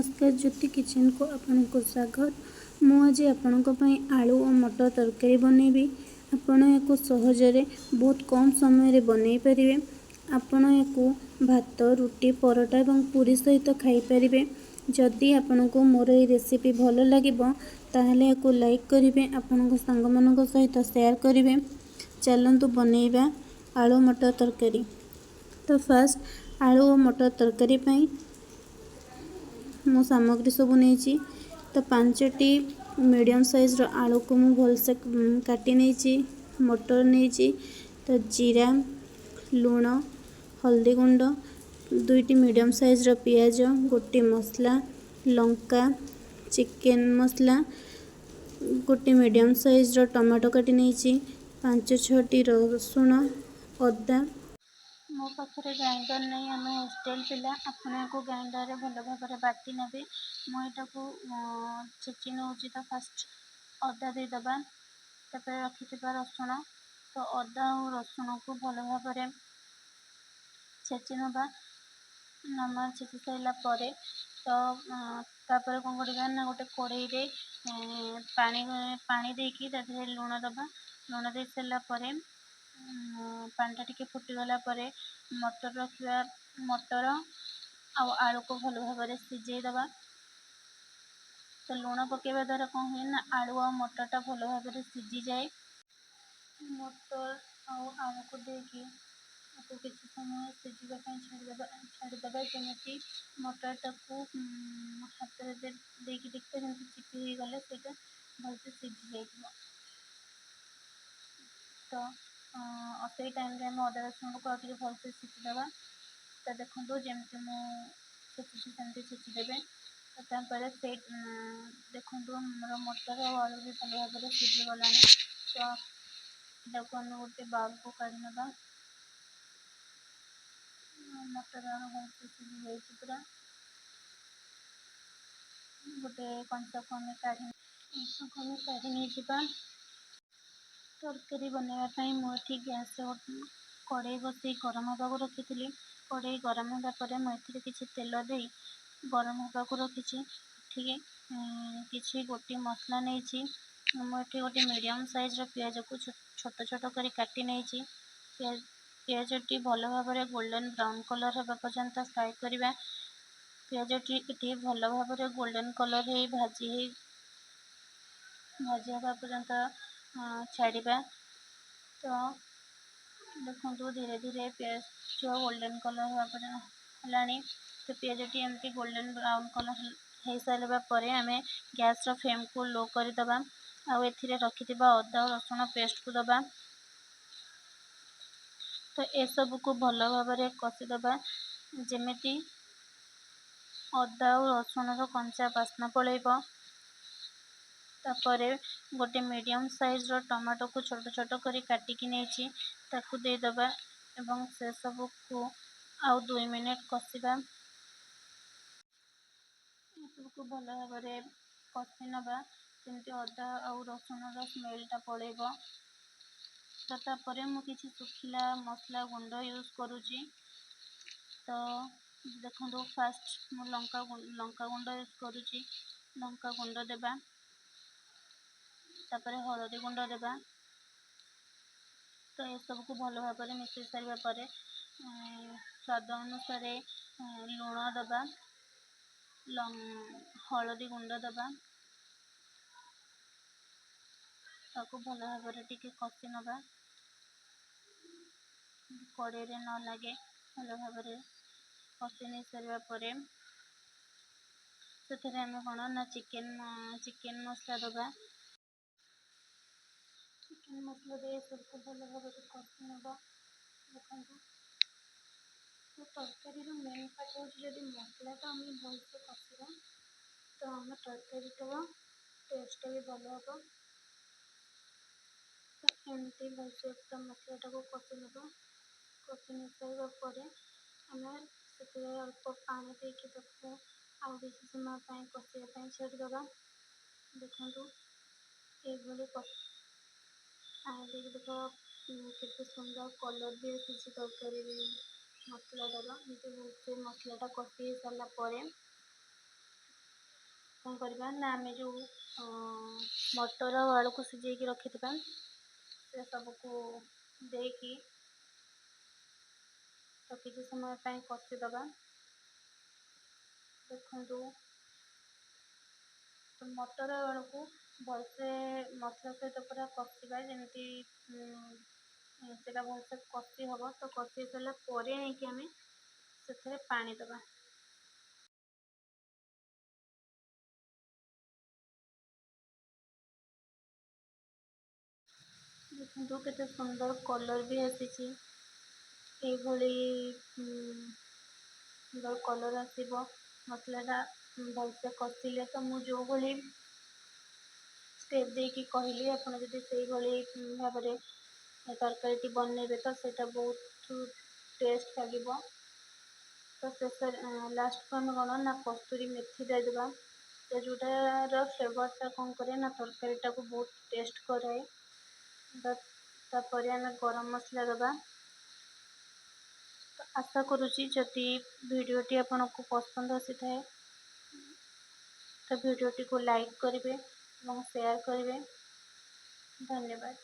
ନମସ୍କାର, ଜ୍ୟୋତି କିଚେନକୁ ଆପଣଙ୍କୁ ସ୍ୱାଗତ। ମୁଁ ଆଜି ଆପଣଙ୍କ ପାଇଁ ଆଳୁ ଓ ମଟର ତରକାରୀ ବନେଇବି। ଆପଣ ଏହାକୁ ସହଜରେ ବହୁତ କମ୍ ସମୟରେ ବନେଇ ପାରିବେ। ଆପଣ ଏହାକୁ ଭାତ, ରୁଟି, ପରଟା ଏବଂ ପୁରୀ ସହିତ ଖାଇପାରିବେ। ଯଦି ଆପଣଙ୍କୁ ମୋର ଏହି ରେସିପି ଭଲ ଲାଗିବ, ତାହେଲେ ଏହାକୁ ଲାଇକ୍ କରିବେ, ଆପଣଙ୍କ ସାଙ୍ଗମାନଙ୍କ ସହିତ ସେୟାର କରିବେ। ଚାଲନ୍ତୁ ବନେଇବା ଆଳୁ ମଟର ତରକାରୀ। ତ ଫାଷ୍ଟ ଆଳୁ ଓ ମଟର ତରକାରୀ ପାଇଁ ମୁଁ ସାମଗ୍ରୀ ସବୁ ନେଇଛି। ତ 5ଟି ମିଡ଼ିୟମ୍ ସାଇଜ୍ର ଆଳୁକୁ ମୁଁ ଭଲସେ କାଟି ନେଇଛି, ମଟର ନେଇଛି, ତ ଜିରା, ଲୁଣ, ହଳଦୀ ଗୁଣ୍ଡ, 2ଟି ମିଡ଼ିୟମ୍ ସାଇଜ୍ର ପିଆଜ, ଗୋଟିଏ ମସଲା, ଲଙ୍କା, ଚିକେନ୍ ମସଲା, ଗୋଟେ ମିଡ଼ିୟମ୍ ସାଇଜ୍ର ଟମାଟୋ କାଟି ନେଇଛି, 5-6ଟି ରସୁଣ, ଅଦା। ମୋ ପାଖରେ ଗ୍ରାଇଣ୍ଡର ନାହିଁ, ଆମେ ହଷ୍ଟେଲ ପିଲା। ଆପଣ ଏହାକୁ ଗ୍ରାଇଣ୍ଡରରେ ଭଲ ଭାବରେ ବାଟି ନେବେ। ମୁଁ ଏଇଟାକୁ ଛେଚି ନେଉଛି। ତ ଫାଷ୍ଟ ଅଦା ଦେଇଦେବା, ତାପରେ ରଖିଥିବା ରସୁଣ। ତ ଅଦା ଆଉ ରସୁଣକୁ ଭଲ ଭାବରେ ଛେଚି ନେବା। ନର୍ମାଲ ଛେଚି ସାରିଲା ପରେ ତ ତାପରେ କ'ଣ କରିବା ନା ଗୋଟେ କଢ଼େଇରେ ପାଣି ଦେଇକି ତା ଦେହରେ ଲୁଣ ଦେବା। ଲୁଣ ଦେଇ ସାରିଲା ପରେ ପାଣିଟା ଟିକେ ଫୁଟିଗଲା ପରେ ମଟର ରଖିବା। ମଟର ଆଉ ଆଳୁକୁ ଭଲ ଭାବରେ ସିଝେଇ ଦେବା। ତ ଲୁଣ ପକାଇବା ଦ୍ୱାରା କ'ଣ ହୁଏ ନା ଆଳୁ ଆଉ ମଟରଟା ଭଲ ଭାବରେ ସିଝିଯାଏ। ମଟର ଆଉ ଆଳୁକୁ ଦେଇକି ତାକୁ କିଛି ସମୟ ସିଝିବା ପାଇଁ ଛାଡ଼ିଦେବା, ଯେମିତି ମଟରଟାକୁ ହାତରେ ଦେଇକି ଦେଖିବା, ଯେମିତି ଚିପି ହେଇଗଲେ ସେଇଟା ଭଲସେ ସିଝି ଯାଇଥିବ। ତ ସେଇ ଟାଇମ୍ରେ ଆମେ ଅଦା ରସୁଣକୁ ଆଉ ଟିକେ ଭଲସେ ଛେଚିଦେବା। ତ ଦେଖନ୍ତୁ, ଯେମିତି ମୁଁ ଛେଚୁଛି ସେମିତି ଛେଚିଦେବେ। ତ ତାପରେ ସେଇ ଦେଖନ୍ତୁ, ଆମର ମଟର ଆଉ ଆଳୁ ବି ଭଲ ଭାବରେ ସିଝିଗଲାଣି। ତ ତାକୁ ଆମେ ଗୋଟେ ବାଉଲକୁ କାଢ଼ି ନେବା। ମଟର ଆଳୁ ଭଲସେ ସିଝି ଯାଇଛି ପୁରା। ଗୋଟେ କଂସାକୁ ଆମେ କାଢ଼ି ନେଇଯିବା। ତରକାରୀ ବନେଇବା ପାଇଁ ମୁଁ ଏଠି ଗ୍ୟାସରେ କଢ଼େଇ ବସେଇ ଗରମ ହେବାକୁ ରଖିଥିଲି। କଢ଼େଇ ଗରମ ହେବା ପରେ ମୁଁ ଏଥିରେ କିଛି ତେଲ ଦେଇ ଗରମ ହେବାକୁ ରଖିଛି। ଏଠିକି କିଛି ଗୋଟି ମସଲା ନେଇଛି। ମୁଁ ଏଠି ଗୋଟେ ମିଡ଼ିୟମ୍ ସାଇଜ୍ର ପିଆଜକୁ ଛୋଟ ଛୋଟ କରି କାଟି ନେଇଛି। ପିଆଜଟି ଭଲ ଭାବରେ ଗୋଲ୍ଡେନ୍ ବ୍ରାଉନ୍ କଲର୍ ହେବା ପର୍ଯ୍ୟନ୍ତ ଫ୍ରାଏ କରିବା। ପିଆଜଟି ଏଠି ଭଲ ଭାବରେ ଗୋଲ୍ଡେନ୍ କଲର୍ ହେଇ ଭାଜି ହେବା ପର୍ଯ୍ୟନ୍ତ ଛାଡ଼ିବା। ତ ଦେଖନ୍ତୁ, ଧୀରେ ଧୀରେ ପିଆଜ ଗୋଲ୍ଡେନ୍ କଲର୍ ହେବା ପର୍ଯ୍ୟନ୍ତ ହେଲାଣି। ତ ପିଆଜଟି ଏମିତି ଗୋଲ୍ଡେନ୍ ବ୍ରାଉନ୍ କଲର୍ ହେଇସାରିବା ପରେ ଆମେ ଗ୍ୟାସ୍ର ଫ୍ଲେମ୍କୁ ଲୋ କରିଦେବା ଆଉ ଏଥିରେ ରଖିଥିବା ଅଦା ଆଉ ରସୁଣ ପେଷ୍ଟକୁ ଦେବା। ତ ଏସବୁକୁ ଭଲ ଭାବରେ କଷିଦେବା, ଯେମିତି ଅଦା ଆଉ ରସୁଣର କଞ୍ଚା ବାସ୍ନା ପଳେଇବ। ତାପରେ ଗୋଟେ ମିଡ଼ିୟମ୍ ସାଇଜ୍ର ଟମାଟୋକୁ ଛୋଟ ଛୋଟ କରି କାଟିକି ନେଇଛି, ତାକୁ ଦେଇଦେବା ଏବଂ ସେସବୁକୁ ଆଉ 2 ମିନିଟ୍ କଷିବା। ଏସବୁକୁ ଭଲ ଭାବରେ କଷି ନେବା, ଯେମିତି ଅଦା ଆଉ ରସୁଣର ସ୍ମେଲଟା ପଳେଇବ। ତ ତାପରେ ମୁଁ କିଛି ଶୁଖିଲା ମସଲା ଗୁଣ୍ଡ ୟୁଜ୍ କରୁଛି। ତ ଦେଖନ୍ତୁ, ଫାଷ୍ଟ ମୁଁ ଲଙ୍କା ଗୁଣ୍ଡ ୟୁଜ୍ କରୁଛି। ଲଙ୍କା ଗୁଣ୍ଡ ଦେବା, ତାପରେ ହଳଦୀ ଗୁଣ୍ଡ ଦେବା। ତ ଏସବୁକୁ ଭଲ ଭାବରେ ମିଶାଇ ସାରିବା ପରେ ସ୍ୱାଦ ଅନୁସାରେ ଲୁଣ ଦେବା, ହଳଦୀ ଗୁଣ୍ଡ ଦେବା। ତାକୁ ଭଲ ଭାବରେ ଟିକେ କଷି ନେବା, କଡ଼େଇରେ ନ ଲାଗେ। ଭଲ ଭାବରେ କଷି ନେଇ ସାରିବା ପରେ ସେଥିରେ ଆମେ କ'ଣ ନା ଚିକେନ୍ ମସଲା ଦେବା। ଚିକେନ୍ ମସଲା ଦେଇ ଏସବୁକୁ ଭଲ ଭାବରେ କଷି ନେବା। ଦେଖନ୍ତୁ, ତ ତରକାରୀର ମେନ୍ ପାର୍ଟ ହେଉଛି, ଯଦି ମସଲାଟା ଆମେ ଭଲସେ କଷିବା, ତ ଆମ ତରକାରୀଟାର ଟେଷ୍ଟଟା ବି ଭଲ ହେବ। ତ ଏମିତି ଭଲସେ ପୁରା ମସଲାଟାକୁ କଷି ନେବା। କଷି ନେଇ ସାରିବା ପରେ ଆମେ ସେଥିରେ ଅଳ୍ପ ପାଣି ଦେଇକି ତାକୁ ଆଉ କିଛି ସମୟ ପାଇଁ କଷିବା ପାଇଁ ଛାଡ଼ିଦେବା। ଦେଖନ୍ତୁ, ଏଇଭଳି ପାଣି ଦେଇକି ଦେଖ, କେତେ ସୁନ୍ଦର କଲର୍ ବି ଆସିଛି ତରକାରୀ ମସଲାଟାର। ଏମିତି ଭଲସେ ମସଲାଟା କଷି ହେଇସାରିଲା ପରେ କ'ଣ କରିବା ନା, ଆମେ ଯେଉଁ ମଟର ଆଉ ଆଳୁକୁ ସିଝେଇକି ରଖିଥିବା, ସେ ସବୁକୁ ଦେଇକି ତ କିଛି ସମୟ ପାଇଁ କଷିଦେବା। ଦେଖନ୍ତୁ ତ, ମଟର ଆଳୁକୁ ଭଲସେ ମସଲା ସହିତ ପୁରା କଷିବା, ଯେମିତି ସେଇଟା ଭଲସେ କଷି ହେବ। ତ କଷି ସାରିଲା ପରେ ଯାଇକି ଆମେ ସେଥିରେ ପାଣି ଦେବା। ଦେଖନ୍ତୁ କେତେ ସୁନ୍ଦର କଲର୍ ବି ଆସିଛି। ଏଇଭଳି ସୁନ୍ଦର କଲର୍ ଆସିବ ମସଲାଟା ଭଲସେ କଷିଲେ। ତ ମୁଁ ଯେଉଁଭଳି ଷ୍ଟେପ୍ ଦେଇକି କହିଲି, ଆପଣ ଯଦି ସେଇଭଳି ଭାବରେ ତରକାରୀଟି ବନେଇବେ ତ ସେଇଟା ବହୁତ ଟେଷ୍ଟ ଲାଗିବ। ତ ଶେଷରେ ଲାଷ୍ଟକୁ ଆମେ କ'ଣ ନା କସ୍ତୁରୀ ମେଥି ଦେଇଦେବା, ତ ଯେଉଁଟାର ଫ୍ଲେଭରଟା କ'ଣ କରେ ନା ତରକାରୀଟାକୁ ବହୁତ ଟେଷ୍ଟ କରାଏ। ତାପରେ ଆମେ ଗରମ ମସଲା ଦେବା। ତ ଆଶା କରୁଛି ଯଦି ଭିଡ଼ିଓଟି ଆପଣଙ୍କୁ ପସନ୍ଦ ଆସିଥାଏ, ତ ଭିଡ଼ିଓଟିକୁ ଲାଇକ୍ କରିବେ ଏବଂ ସେୟାର କରିବେ। ଧନ୍ୟବାଦ।